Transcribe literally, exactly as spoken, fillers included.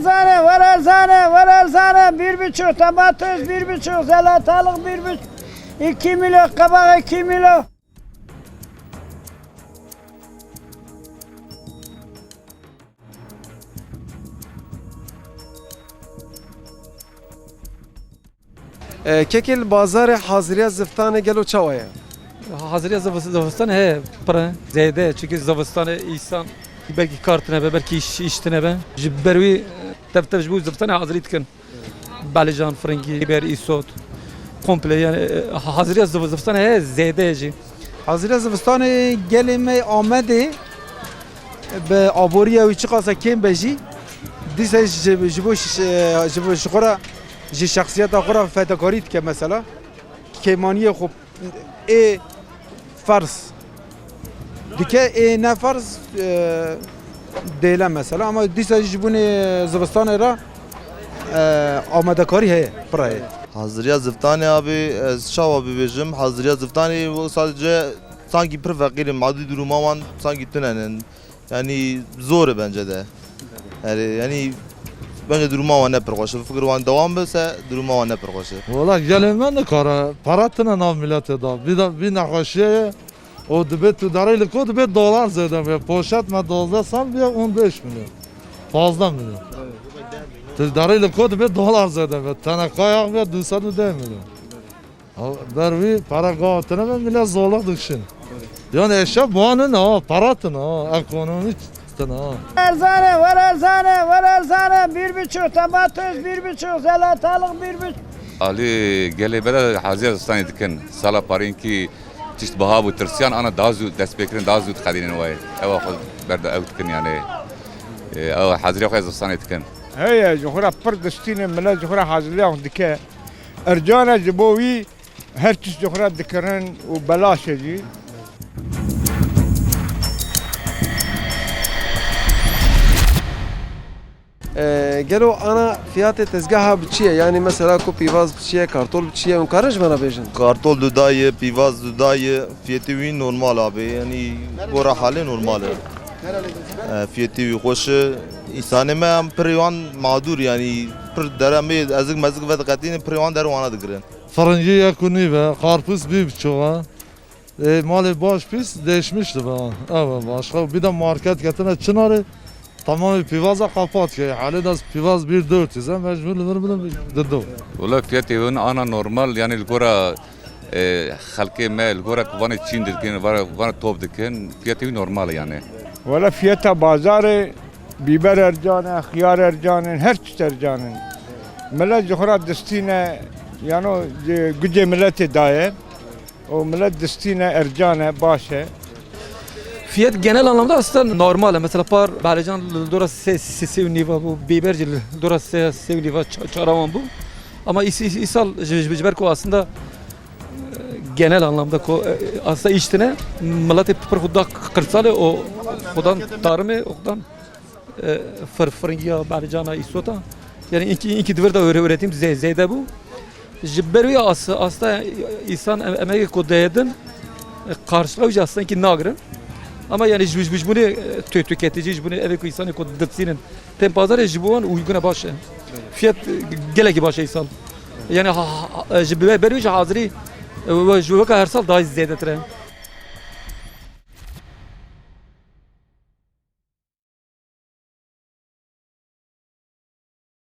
Zane, were zane, were zane, bir buçuk, domates bir buçuk, salatalık bir buçuk, iki milyon, kabak iki milyon. E, kekê li bazarê haziriya ziftanê gelo çawa ye? Haziriya ziv- zivistan he pir e, zêde ye. Çunkî zivistanê îsan belkî kar tine be, belkî îş, îş tine be. Ji ber wî tev tev ji bo zivistanê hazirî dikin. Balican, firingî, biber, îsot. Komple yani e, haziriya ziv- zivistanê he zêde ye jî. Haziriya zivistanê gelê me Amedê bi aboriya wî çiqasa kêm be jî, dîsa ji, ji bo şi- ji bo ji xwe re, ji şexsiyeta xwe re fedakarî dike mesela. Kêmaniyê xwe ê ferz dike, ê ne ferz e, dêle mesela. Ama dîsa jî ji bûnê zivistanê re e, amadekarî heye, pir heye. Haziriya ziftanê abi, ez çawa bibêjim? Haziriya ziftanê sadece sankî pir feqîr in, madî duruma wan sankî tune ne. Yanî zor e bence de. Yanî, yanî bence duruma wan ne pir xweş e. Fikir wan dewam be se duruma wan ne pir xweş e. Wala gelê me nikare, para tine nav miletê de. Vî de, vî nexweşiyê ye. O dibê tu derê li ku dibê dolar zêde be. Poşet me dozdeh sal bûye on beş milyon. Pazdeh milyon. Tu derê li ku dibê dolar zêde be. Teneka yax bûye du sed û deh milyon. Ber wî para gava tine be, millet zorluk dikişin. Yani eşya buanın ha, para tine ha, ekonomi tine ha. Erzane, were erzane, were erzane, bir buçuk, domates bir buçuk, salatalık bir buçuk. Alî gelê me de haziriya zistanê dikin. Sala parînkî tişt biha bû, tirsiyan ana daha zû dest pê kirin, daha zû dixedînin wayê. Ewa xwe berda ew dikin yani. E, ew haziriya xwe zistanê dikin. Heye, ji xwe re pir distînin, millet ji xwe re haziriya xwe dike. Ercan e ji bo wî her tişt ji xwe re dikirin û belaş e jî. E, gelo ana fiyatê tezgeha bi çi ye? Yani mesela ku pîvaz bi çi ye, kartol bi çi ye? Hûn karin ji me re bêjin? Kartol dudaye, pîvaz dudaye, fiyetê wî normal abi. Yani gora halê normal e. E, fiyetê wî xweş e. Însanê me em pirê wan mağdur yani pir dere me ezik mezik vediqetînin pirê wan der wana digirin. Firingî yek û nîv e, qarpûz bî biçû e. Ê, malê baş pîs değişmiş dibe. Ew e başqa. Bir de market ketine Çinarê tamamê pîvaza qapat ke. Halê de pîvaz bir dört yüz e, mecbur li vir bidim dido. Wala fiyetê hûn ana normal yani li gora e, xelkê me li gora ku vanê çîn dikin, vanê, vanê top dikin, fiyetê wî normal e yani. Wala fiyeta bazarê bîber ercan e, xiyar ercan in, her tişt ercan in. Milet ji xwe re distîne, yano ji gucê miletê daye. O milet distîne ercan e, baş e. Fiyet genel anlamda aslında normal e. Mesela par balecan li dora sê, sê, sê û nîva bû, bîber jî li dora sê, sê û nîva ça- çarawan bû. Ama îs- îs- îsal ji, ji, ji ber ku aslında e, genel anlamda ku e, aslında îş tine miletê pir xwe da qirsalê û xudan tarime û xudan e, fir, firingiya, bercana, îsota. Yani inki, inki divir de öğre-, öğretim ze-, zeyde bu. Ji ber wî as-, asta insan em-, emegê ku dihedin, e, karşılığı jî aslında inki nagirin. Ama yani ji, ji, ji bunê, e, tü-, tüketici, ji bunê evê ku insanê ku ditsînin tên pazarê ji bo wan uyguna baş e. Fiyat, e, gelekî baş e insan. Yani ha, ha, ji be-, ber wî jî hazirî, e, we-, ji weka her sal daha zêdetir e.